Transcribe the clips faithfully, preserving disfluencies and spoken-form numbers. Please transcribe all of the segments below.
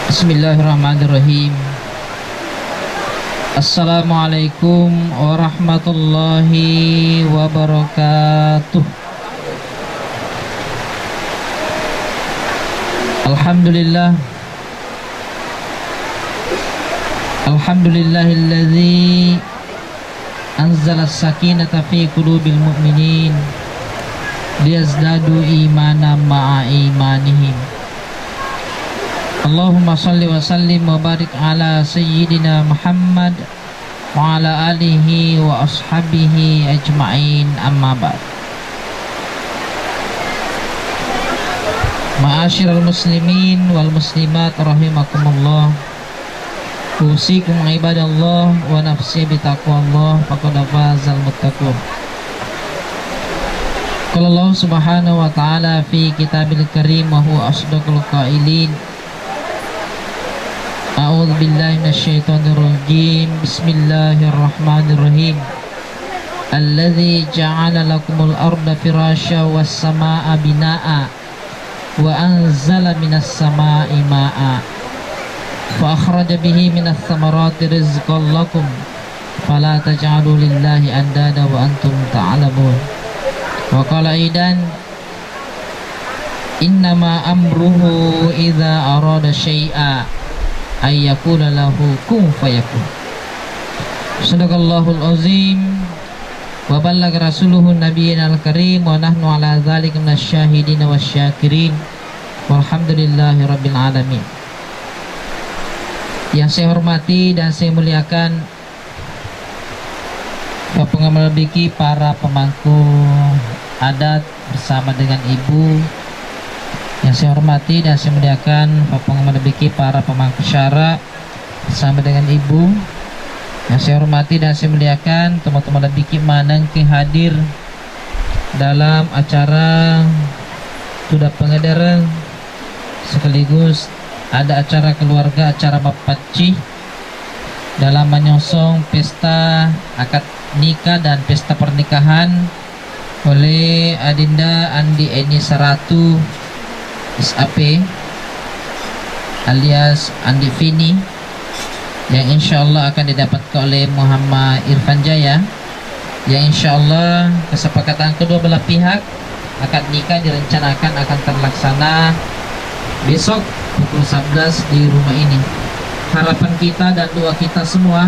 Bismillahirrahmanirrahim. Assalamualaikum warahmatullahi wabarakatuh. Alhamdulillah. Alhamdulillahilladzi anzalas sakinata fi qulubil mu'minin liyazdadu imanan ma'a imanihim. Allahumma shalli wa sallim wa barik ala sayyidina Muhammad wa ala alihi wa ashabihi ajma'in, amma ba'd. Ma'asyiral muslimin wal muslimat rahimakumullah. Usikum ibadallah wa nafsi bitaqwallah, faqad fazal muttaqun. Qala Allah subhanahu wa ta'ala fi kitabil karim wa huwa asdaqul qailin. A'udzu billahi minasyaitonir rajim. Bismillahirrahmanirrahim. Alladzi ja'ala lakumul arda firasya was sama'a bina'a wa anzala minas sama'i ma'a fa akhraja bihi minas samarati rizqan lakum fala taj'alu lillahi andada wa antum ta'lamun. Wa qala aidan, innama amruhu idza arada syai'a ay yaqula lahu kun fayakun. Sadaqallahul azim wa ballaga rasuluhu nabiyyanal karim wa nahnu ala dzalika minasy syahidin wasy syakirin. Walhamdulillahi rabbil alamin. Yang saya hormati dan saya muliakan Bapak Malebiki, para pemangku adat bersama dengan Ibu. Yang saya hormati dan saya muliakan Bapak Malebiki, para pemangku syara bersama dengan Ibu. Yang saya hormati dan saya muliakan teman-teman Malebiki maneng ke hadir dalam acara Tuda Pengedereng sekaligus ada acara keluarga, acara mappacci dalam menyongsong pesta akad nikah dan pesta pernikahan oleh Adinda Andi Eni Saratu, S A P, alias Andi Fini, yang insya Allah akan didapatkan oleh Muhammad Irfan Jaya, yang insya Allah kesepakatan kedua belah pihak akad nikah direncanakan akan terlaksana besok pukul sebelas di rumah ini. Harapan kita dan doa kita semua,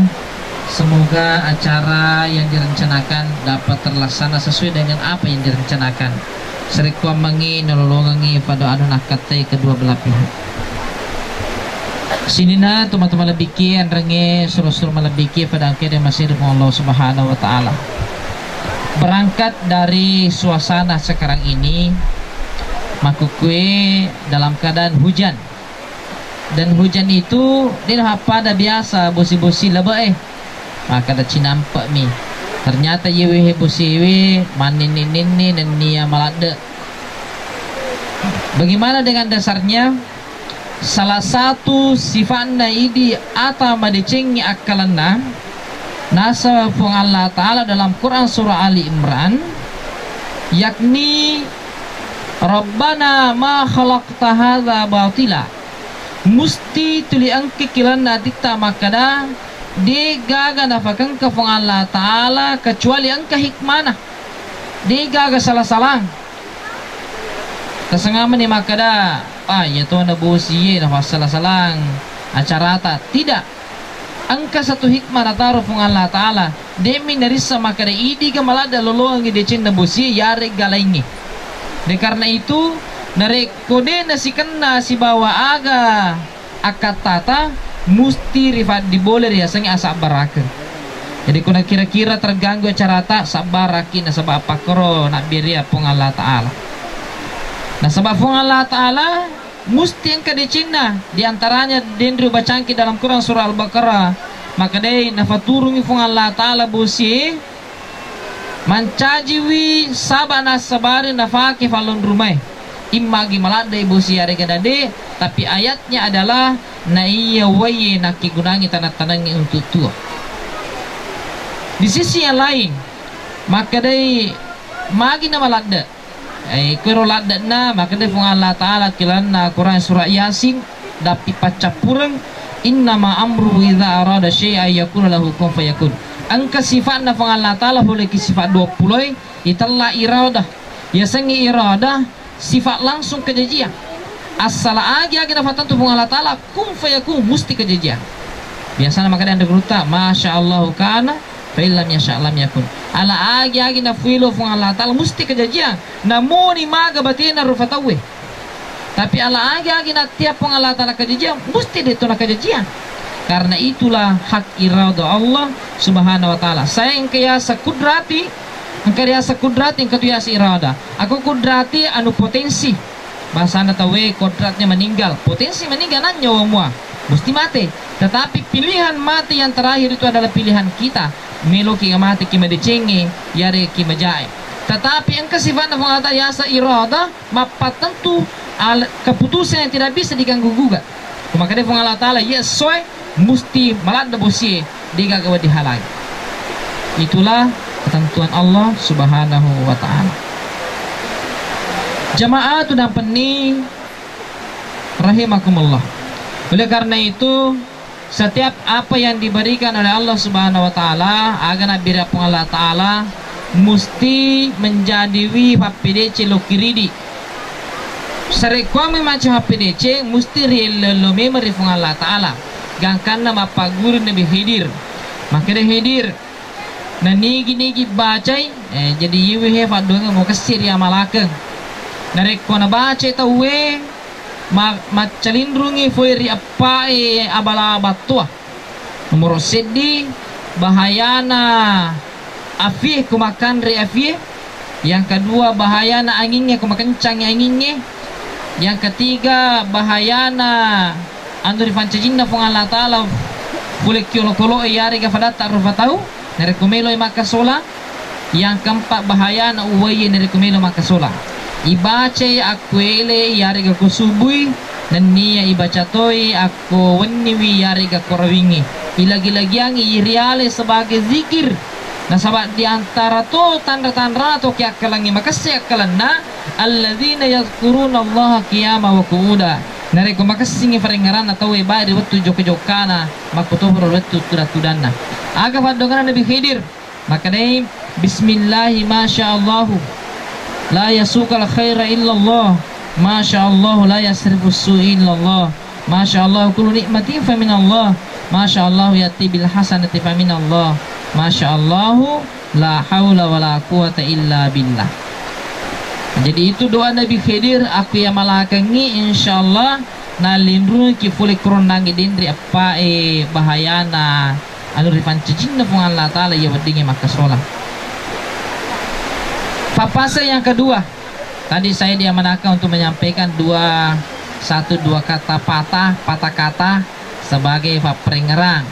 semoga acara yang direncanakan dapat terlaksana sesuai dengan apa yang direncanakan. Sarekkuammengngi nalolongengngi pada anu nakkattai kedua belah pihak. Sininna tomatoa malebbiki, enrengnge suro-suro malebbiki pada engkae de masiri Allah Subhanahu wa Ta'ala. Berangkat dari suasana sekarang ini, makkukue dalam keadaan hujan. Dan hujan itu de nappada biasa bosi-bosi lebe e. Makkeda cinampe'mi. Ternyata iyewe he bosi ewe manninni-ninni nennia maladde. Bagaimana dengan dasarnya? Salah satu sifatna idi ata madecengngi akkalenna, nasaba Puang Allah Ta'ala dalam Quran surah Ali Imran, yakni, "Rabbana ma khalaqta hadza batila." Musti tuli engka kilanna atitta makkeda, de gaga nafakengka Puang Allah Ta'ala kecuali engka hikmana. De gaga sala-salang. Tasengamani makkeda, ah, iya tona bosi ye nafassala-salang acarata. Tidak. Engka satu hikmah nataro Puang Allah Ta'ala. De'mi narissa makkeda idiga maladde lolongengngi decenna bosie yaregga laingnge. De karena itu, narekko de nasikenna sibawa aga akkattata, musti rifaddi bole riasengnge asabbarakeng. Jadi ko nakira-kira terganggu acarata, sabbaraki nasaba appakkoro nabbiria Puang Allah Ta'ala. Nasaba Puang Allah Ta'ala musti engka decenna, di antaranya denri ubacangki dalam Quran surah Al-Baqarah, makkedai nafaturungi Puang Allah Ta'ala bosie, mancajiwi saba nassabari nafake fallonrumae. Immagi maladdei bosi yarega dade, tapi ayatnya adalah naiya waie nakkegunangi tanang-tanangnge untuk tuo. Di sisi yang lain, makkedai magi na maladde. Eh, kuero ladde'na, makkedai Puang Allah Ta'ala kilanna Quran surah Yasin, dappi paccappureng, innama amruhu idza arada syai'an yaqulu lahu kun fayakun. Engka sifatna Puang Allah Ta'ala, pole ki sifat dua puluh e, itella iradah. Yasengnge iradah, sifat langsung kejajian. Assala agi-agi nafatantu Puang Allah Ta'ala, kun fayakun, musti kejajian. Biasana makkedai anre gurutta, masya Allahu kana, fa illam yasya lam yakun. Ala agi-agi nafuilo Puang Allah Ta'ala, musti kejajian. Namoni maga batena rufa tauwe. Tapi ala agi-agi nattia Puang Allah Ta'ala kejajian, musti de'to nakajajian. Karena itulah hak irada Allah Subhanahu wa Ta'ala. Saya engka yasa kudrati, engka yasa kudrati, engka tu yasa irada. Aku kudrati anu potensi. Bahasana tauwe kodratnya meninggal. Potensi meninggal, nanya mua. Musti mate. Tetapi pilihan mati yang terakhir itu adalah pilihan kita. Meloki mate ki madecengnge, yare ki majae. Tetapi engka sifatna Puang Allah Ta'ala yasa irada, mappattentu al-, keputusan yang tidak bisa diganggu gugat. Makanya Puang Allah Ta'ala, iya soe musti maladde bosie, degaga wedding halangi. Itulah ketentuan Allah Subhanahu wa Ta'ala. Jamaah tunang penni rahimakumullah. Oleh karena itu, setiap apa yang diberikan oleh Allah Subhanahu wa Ta'ala, aga nabbere Puang Allah Ta'ala, musti menjadiwi pappedece lokiridi. Sarekkuammi maca pappedece, musti riello-ello memeng ri Puang Allah Ta'ala. Gangkanna mappagguru Nabi Khidir. Makkeda Khidir, nanigi-nigi bacai, eh, jadi iwi he fadduangeng mukessi ri amalakeng. Narekko nabacai tauwe, ma-, maccalinrungi foe ri eppae abala battoa. Nomoro seddi, bahayana afie ko makanre afie. Yang kedua, bahayana angingnge ko makencangi angingnge. Yang ketiga, bahayana anu rifancajinna Puang Allah Ta'ala pole kiolo-kolo e yarega fadatta rufa tau narekko meloi makkasola. Yang keempat, bahayana uwaiye narekko melo makkasola. Ibacai akko ele yarega ko subui, nennia ibaca toi akko wenniwi yarega ko rawingngi. Ilagi-lagiangngi iriale sebagai zikir. Nasaba di antara to tanra-tanrana to kiakkalangngi makessing akkalenna, alladzina yadzkurunallaha qiyama wa qu'uda. Narekko makessingngi farengngeranna tauwe baik ri wettu jokka-jokkana, makkutoparo ri wettu tudang-tudanna. Aga faddongana Nabi Khidir? Makkedai, bismillahi masya Allahu, la yasuqal khaira illallah, masya Allahu, la yasrifus su illallah, masya Allahu, kullu nikmatin faminallah, masya Allahu, ya'ti bil hasanati faminallah, masya Allahu, la haula wala quwata illa billah. Jadi itu doa Nabi Khidir, aku yang malakengi, insyaallah nalinrungi ki fole kuronnangi denre eppae bahayana anu rifancajinna Puang Allah Ta'ala iya weddingnge makkasola. Papasa yang kedua, tadi saya diamanahkan untuk menyampaikan dua, satu dua kata patah, patah kata sebagai papparengngerang.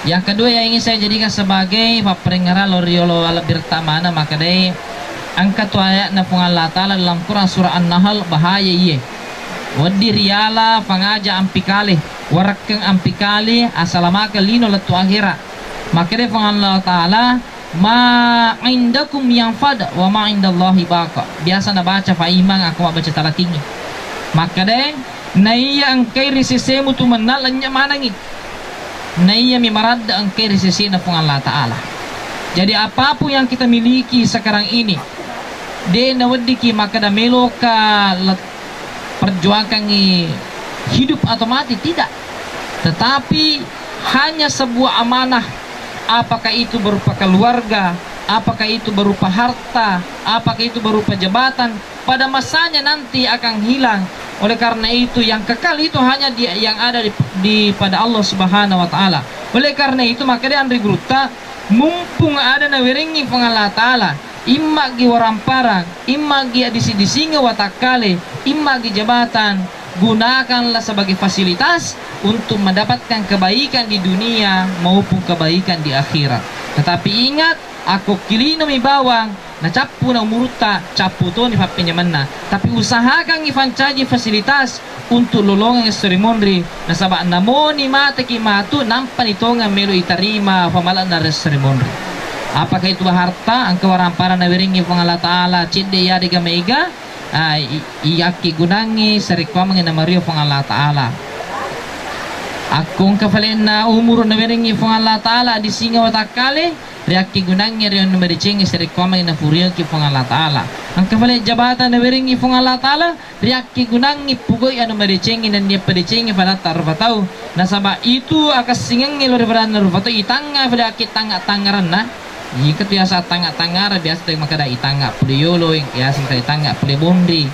Yang kedua yang ingin saya jadikan sebagai papparengngerang lao ri yolo lebbi retta maneng, makkedai engka tu ayatna Puang Allah Ta'ala dalam Quran surah An-Nahl, bahaya iye. Wedding riala fangaja ampikale, warekkeng ampikale, asalamakeng lino lettu akhera. Makkedai Puang Allah Ta'ala, ma indakum yanfad wa ma indallahi baqa. Biasa nabaca faimang, aku mabbaca talatingngi. Makkedai, naiya engkai ri sesemu tu mennang lennye manengngi. Naiyami maradde engkai ri sesena Puang Allah Ta'ala. Jadi apapun yang kita miliki sekarang ini, de naweddiki makkeda meloka le-, perjuangkangngi hidup atau mati, tidak. Tetapi hanya sebuah amanah, apakah itu berupa keluarga, apakah itu berupa harta, apakah itu berupa jabatan, pada masanya nanti akan hilang. Oleh karena itu, yang kekal itu hanya di, yang ada di, di pada Allah Subhanahu wa Ta'ala. Oleh karena itu, makkedai anre gurutta, mumpung ada nawerengngi Puang Allah Ta'ala, immagi waramparang, immagi adisi-disingeng watakkale, immagi jabatan, gunakanlah sebagai fasilitas untuk mendapatkan kebaikan di dunia maupun kebaikan di akhirat. Tetapi ingat, akko kilinomi bawang, nacappuna umurutta, cappu toni pappenyamenna. Tapi usahakangngi fancaji fasilitas untuk lolongeng esso ri monri, nasaba namoni mateki matu, nampani tongeng melo itarima pamale'na ri esso ri monri. Apakah itu harta, engka waramparang nawerengngi Puang Allah Ta'ala, cedde yarega maega, ah, i-, i-, yakkigunangngi sarekkuammengngi namario Fuang Allah Ta'ala. Akko engka falenna umuru nawerengngi Fuang Allah Ta'ala, di singa watakkale, riakkigunangngi ri anu madecengnge sarekkuammengngi nafurioki Fuang Allah Ta'ala. Engka fale jabatan nawerengngi Fuang Allah Ta'ala, riakkigunangngi pugoi anu madecengnge nennia padecengnge fadatta rufa tau. Nasaba itu akessingengnge lao ri fadanna rufa tau, itangnga fale akkitangnga-tangngaranna. Iyengka tu yaseng tangnga-tangngarang, biasa tu makkeda itangnga pole yolo, yaseng makkeda itangnga pole monri,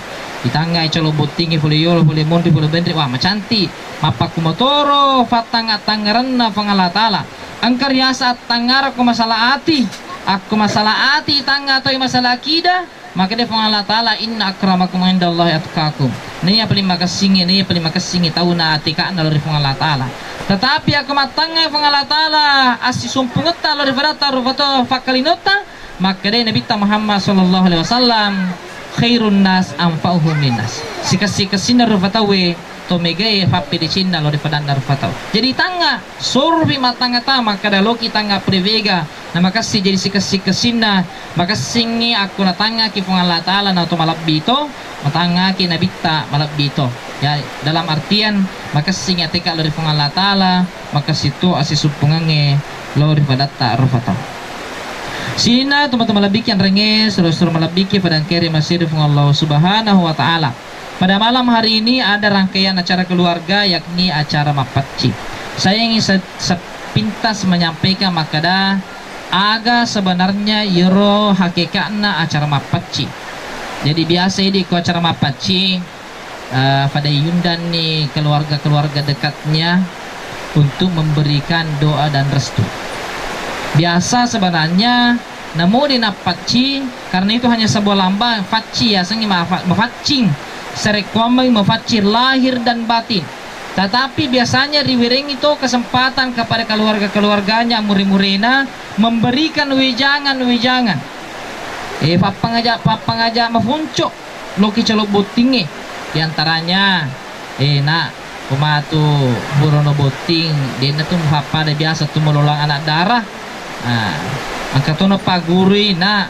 itangnga calo bottingnge pole yolo, pole monri, pole benri, wah, macanti. Mappakkumotoro fattangnga-tangngaranna Fuang Allah Ta'ala. Engka riaseng attangngarang ko masalah ati. Akko masalah ati itangnga toi masalah akidah, makkeda Fuang Allah Ta'ala, "Inna akramakum indallahi atqakum." Naiya paling makessingngi, naiya paling makessingngi tauna ateka'na lao ri Fuang Allah Ta'ala. Tetapi akko mattangngai Fuang Allah Ta'ala assisumpungetta lao ri fadatta rufa tau fakkalinotta, makkedai Nabitta Muhammad sallallahu alaihi wasallam, "Khairun nas anfa'uhum linnas." Sikessi-kessinna rufa tauwe to megae fappedecenna lao ri fadanna rufa tau. Jadi tangnga, soropi mattangnga ta makkeda loki tangnga pole wega, na makessi jadi sikessi-kessinna, makessingngi akko natangngaki Fuang Allah Ta'ala na to malebbi to, matangngaki Nabitta malebbi to. Ya, dalam artian makessingngi atekka lao ri Fuang Allah Ta'ala, makessi to assisumpungengnge lao ri fadatta rufa tau. Sininna tomatoa malebbiki anrengnge, suro-suro malebbiki fadangkere masiri Fuang Allah Subhanahu wa Ta'ala. Pada malam hari ini ada rangkaian acara keluarga, yakni acara mappaccing. Saya ingin se-, sepintas menyampaikan makkeda aga sebenarnya iyaro hakeka'na acara mappaccing. Jadi biasa idi ko acara mappaccing, eh, pada iundanni keluarga-keluarga dekatnya untuk memberikan doa dan restu. Biasa sebenarnya namo de nappaccing, karena itu hanya sebuah lambang, faccing yasengngi mafa-, mafaccing, sarekkuammengngi mafaccing lahir dan batin. Tetapi biasanya riwerengngi to kesempatan kepada keluarga-keluarganya, mure-murena, memberikan wejangan-wejangan. Eh, pappangaja-, pappangaja mafunco loki calo bottingnge. Di antaranya, eh, nak, ko matu burono botting, de'na tu mufappada biasa tu mololang anak dara. Nah, engka tono pagurui, nak,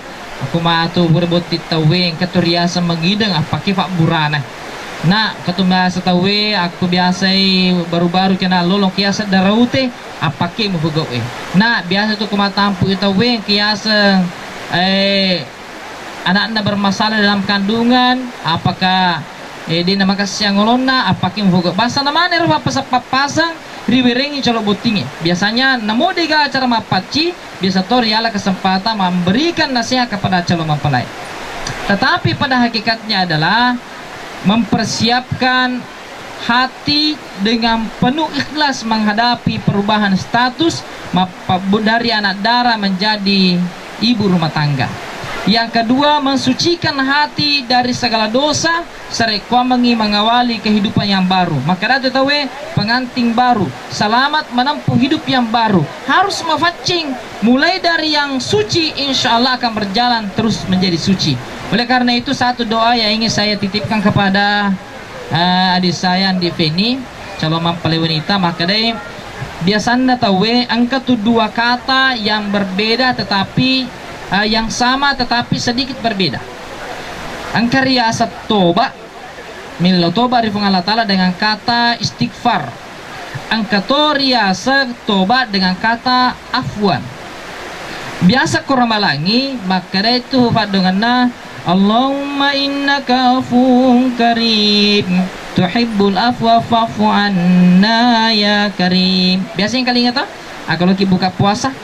ko matu bure botting tauwe, engka tu riaseng mangideng, appake fabburana. Nak, engka tu biasa tauwe, akko biasai baru-baru kena lolong kiaseng daraute, appake mufugau'e. Nak, biasa tu ko matampu'i tauwe, kiaseng, eh, anakna bermasalah dalam kandungan, apakah, eh, de'na makessing angolonna, appake mufogau. Bangsana maneng ro pappasang-pappasang riwerengngi calo bottingnge. Biasanya namo de'ga acara mappaccing, biasa to riala kesempatan memberikan nasihat kepada calo mempelai. Tetapi pada hakikatnya adalah mempersiapkan hati dengan penuh ikhlas menghadapi perubahan status map-, dari anak dara menjadi ibu rumah tangga. Yang kedua, mensucikan hati dari segala dosa, sarekkuammengngi mengawali kehidupan yang baru. Makkeda tu tauwe, pengantin baru, selamat menempuh hidup yang baru. Harus mafaccing, mulai dari yang suci, insya Allah akan berjalan terus menjadi suci. Oleh karena itu, satu doa yang ingin saya titipkan kepada eh, adik saya Andi Feni, calon mempelai wanita, makkedai, biasanna tauwe engka tu dua kata yang berbeda tetapi, eh, yang sama tetapi sedikit berbeda. Engka riaseng toba, millau toba ri Puang Allah Ta'ala dengan kata istighfar. Engka to riaseng toba dengan kata afwan. Biasa ko ramalangi, makkedai tu faddongenna, "Allahumma innaka afuwun karim, tuhibbul afwa fa'fu anna ya karim." Biasa engka linga to? Akko loki buka puasa.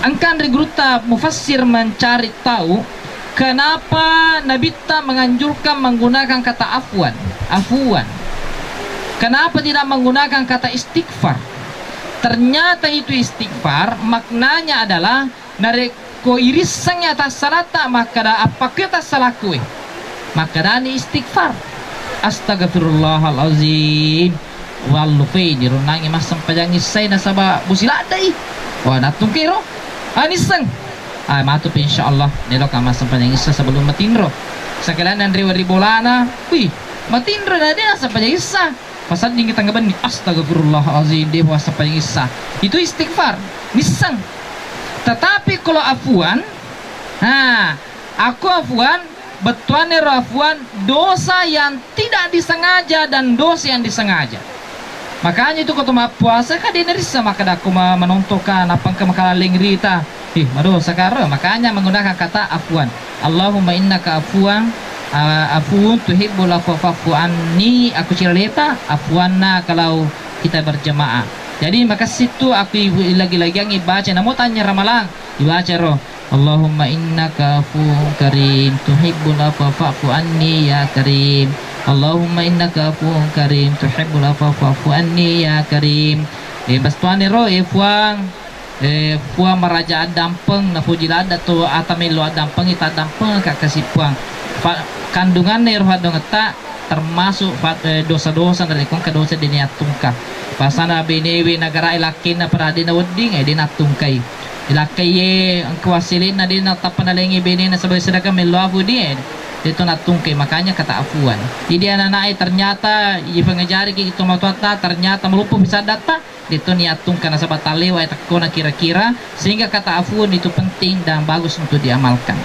Engka anre gurutta mufassir mencari tahu, kenapa Nabitta menganjurkan menggunakan kata afwan, afuwan. Kenapa tidak menggunakan kata istighfar? Ternyata itu istighfar maknanya adalah narekko irissengngi atassalatta makkeda, "Appakkue tassalakkue?" Makkedani istighfar, "Astagfirullahalazim." Wallufaini ronnangngi massempajang issai nasaba bosi laddai. Wah, nattungkero. Ah, nisseng. Ah, matupi insyaallah. Neloka massempajang issa sebelum matinro. Sekalian nanre ri bolana. Wih, matinro na de nassempajang issa. Pasaddingngi tengnga benni, "Astagfirullahalazim, de wa sampajang issa." Itu istighfar, nisseng. Tetapi kalau afuan, nah, aku afuan, Bettuanna ro afuan dosa yang tidak disengaja dan dosa yang disengaja. Makanya itu ko to mappuasa ka de narissa makkeda ko ma-, manontoka nappa engka makalalleng rita. Ih, madosa karo. Makanya menggunakan kata afuan. Allahumma innaka afuan, a-, afuun tuhibbul afwa fa'fu anni. Aku ciraleta afuanna kalau kita berjamaah. Jadi makessing tu aku ibu lagi-lagiang ibaca namo tanya ramalang ibaca ro. Allahumma innaka afuwun karim tuhibbul afwa fa'fu anni ya karim. Allahumma innaka afuwun karim tuhibbul afwa fa'fu anni ya karim. Eh, bastuane ro, eh, Fuang. Eh, Fuang maraja addampeng, napoji ladda to ata mello addampeng, ita addampeng ka kasi Fuang. Fa-, kandunganna ero faddongetta termasuk fa-, eh, dosa-dosa narekko engka dosa deni attungka. Pasana benewe nagara e lakkenna pada dena wedding, eh, dena attungkai. Ilakkai ye engka wassilenna dena tappa nalengi benena sebagai sedekah mello afu di, eh, deto nattungkai, makanya kata afuan. Jadi anak-anak e ternyata ipengajari ki tomatoatta ternyata meluppu pisaddatta, deto ni attungka nasaba tallewa e tekkona kira-kira, sehingga kata afuan itu penting dan bagus untuk diamalkan.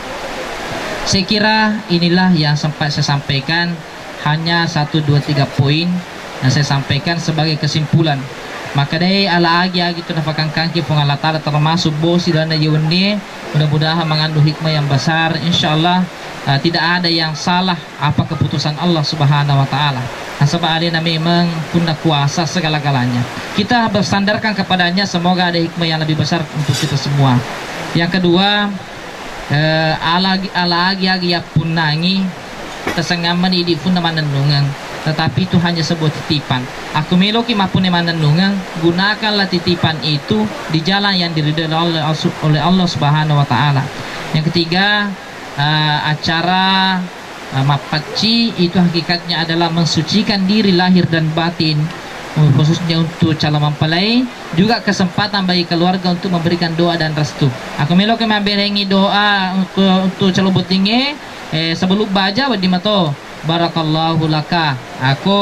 Saya kira inilah yang sempat saya sampaikan. Hanya satu, dua, tiga poin yang saya sampaikan sebagai kesimpulan. Makkedai ala agi-agi tu nafakangkangki Puang Allah Ta'ala termasuk bosi lalenna ye wennie, mudah-mudahan mengandung hikmah yang besar. Insya Allah, eh, tidak ada yang salah apa keputusan Allah Subhanahu wa Ta'ala. Nasaba alena memang punna kuasa segala-galanya. Kita bersandarkan kepadanya, semoga ada hikmah yang lebih besar untuk kita semua. Yang kedua, Eh, alagi-, alagi-agi yappunnangi, tasengammani idi punna mannennungeng, tetapi itu hanya sebuah titipan. Aku meloki mappunna mannennungeng, gunakanlah titipan itu di jalan yang diridhoi oleh, oleh Allah Subhanahu wa Ta'ala. Yang ketiga, eh, acara, eh, mappacci itu hakikatnya adalah mensucikan diri lahir dan batin, khususnya untuk calon mempelai, juga kesempatan bagi keluarga untuk memberikan doa dan restu. Aku meloki mabberengi doa untuk, untuk calon bottingnge, eh, sebelum baja wedding mato, "Barakallahu laka." Ako,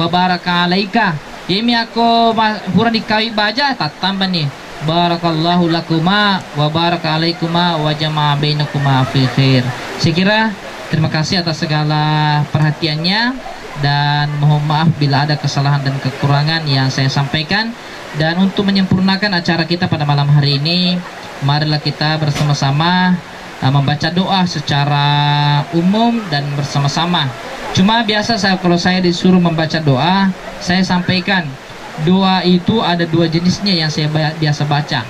"Wa baraka alaika." Yemi ako ma-, pura dikawi baja, tattambani, "Barakallahu lakuma wa baraka alaikuma wa jama'a bainakuma fi khair." Saya kira terima kasih atas segala perhatiannya dan mohon maaf bila ada kesalahan dan kekurangan yang saya sampaikan. Dan untuk menyempurnakan acara kita pada malam hari ini, marilah kita bersama-sama, uh, membaca doa secara umum dan bersama-sama. Cuma biasa saya, kalau saya disuruh membaca doa, saya sampaikan doa itu ada dua jenisnya yang saya ba-, biasa baca.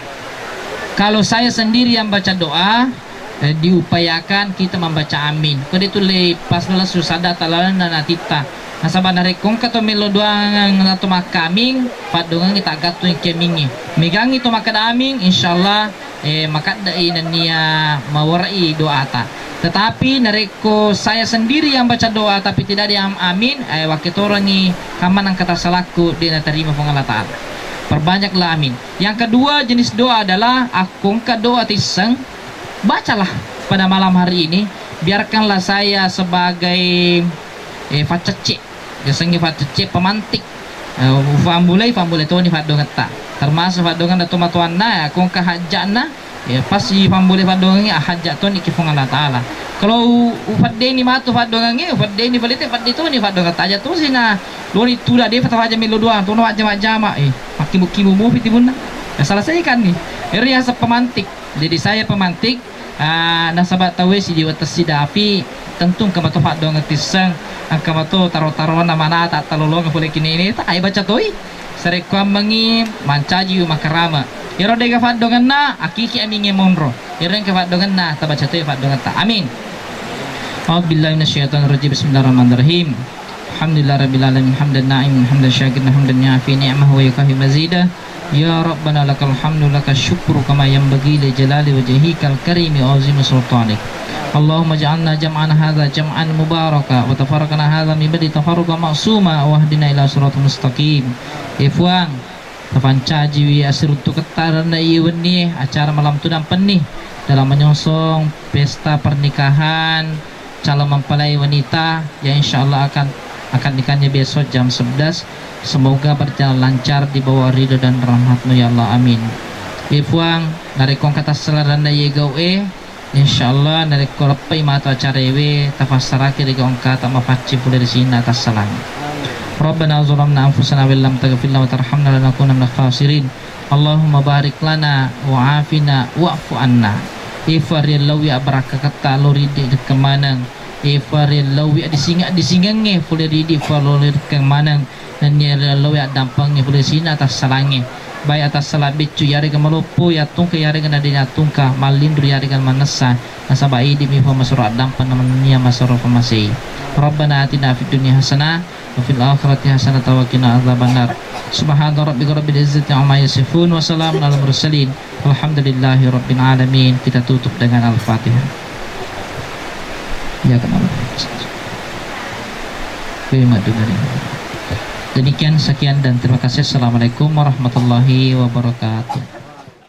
Kalau saya sendiri yang baca doa, eh, diupayakan kita membaca amin. Kode tu le pas lala susada talalan dan atitta. Nasaba narekko engka to melo doang atau makka amin, paddongengi taggattung ki amingnge. Megangi to makkeda amin, insyaallah, eh, makaddai nennia mawarai doata. Tetapi narekko saya sendiri yang baca doa tapi tidak ada yang amin, eh, wakketorangi kammanang kata salakku de natarima Puang Allah Ta'ala. Perbanyaklah amin. Yang kedua jenis doa adalah akko engka doa tisseng, bacalah pada malam hari ini, biarkanlah saya sebagai, eh, faccecce. Yasengnge faccecce pemantik. Eh, ufammulai, fammulai toni faddongetta. Termasuk faddongenna tomatoanna, eh, akko engka hajja'na, eh, pasti fammulai faddongengnge, ah, hajja' toni ki Puang Allah Ta'ala. Kalau u-, ufaddeni matu faddongengnge, ufaddeni falete, fadde toni faddongetta. Aja tosi na loni tuda, depa tafaja melo doang, tono majjama-jama, eh, makkimu-kimu mupi timunna. Ya, selesaikan nih. Ero yaseng pemantik. Jadi saya pemantik, ah, nasaba tauwe sijiwa tessidapi, tentu engka mato faddongeng tisseng, engka mato taro-tarona manata talolongeng pole kinene, ta ai baca toi. Sarekkuammengngi mancaji makarama. Ero dega faddongenna, akiki amingnge monro. Ero engka faddongenna, tabaca toi faddongetta. Amin. A'udzubillahi minasyaitonirrajim. Bismillahirrahmanirrahim. Alhamdulillahirabbil alamin, hamdan na'imin, hamdan syakirin, hamdan yuafi ni'amahu wa yukafi mazidah. Ya Rabbana lakal hamdu, lakal syukru kama yanbaghi li jalali wajhikal karimi wa azimi sultanik. Allahumma ja'alna jam'ana hadza jam'an mubaraka wa tafarraqana hadza min ba'di tafarruqan ma'suma wahdina ila siratal mustaqim. E Fuang, tapancajiwi assiruntuketta lalenna iye wennie acara malam tunang penni dalam menyongsong pesta pernikahan calon mempelai wanita yang insyaallah akan akad nikahnya besok jam sebelas. Semoga berjalan lancar di bawah ridho dan rahmat-Mu ya Allah, amin. E Fuang, narekko engka tassala lalenna iye gau e, Insyaallah narekko leppai matu acara ewe, tafassaraki ri gau engkata mapaccing pole ri sininna atassalang. Rabbana zalamna anfusana wa illam taghfir lana wa tarhamna lanakunanna minal khasirin. Allahumma barik lana wa afina wa'fu anna. Efa riellauwi abbarakkaketta lo ri idi dekkeng maneng. Efa riellauwi adisingeng-disingengnge pole ri idi fa lo ri dekkeng maneng. Nennia riellauwi addampengnge pole sininna atassalangnge. Baik atassala beccu iyarega maloppo, yattungka iyarega nadena attungka, mallinru iyarega mannessa, nasaba idi mi fa masero addampeng nennia masero famasei. Rabbana atina fid dunya hasanah wa fil akhirati hasanatan wa qina adzabannar. Subhana rabbika rabbil izzati amma yasifun wa salamun alal mursalin. Alhamdulillahi rabbil alamin. Kita tutup dengan Al-Fatihah. Ya, kenapa? Oke, Madura. Demikian, sekian, dan terima kasih. Assalamualaikum warahmatullahi wabarakatuh.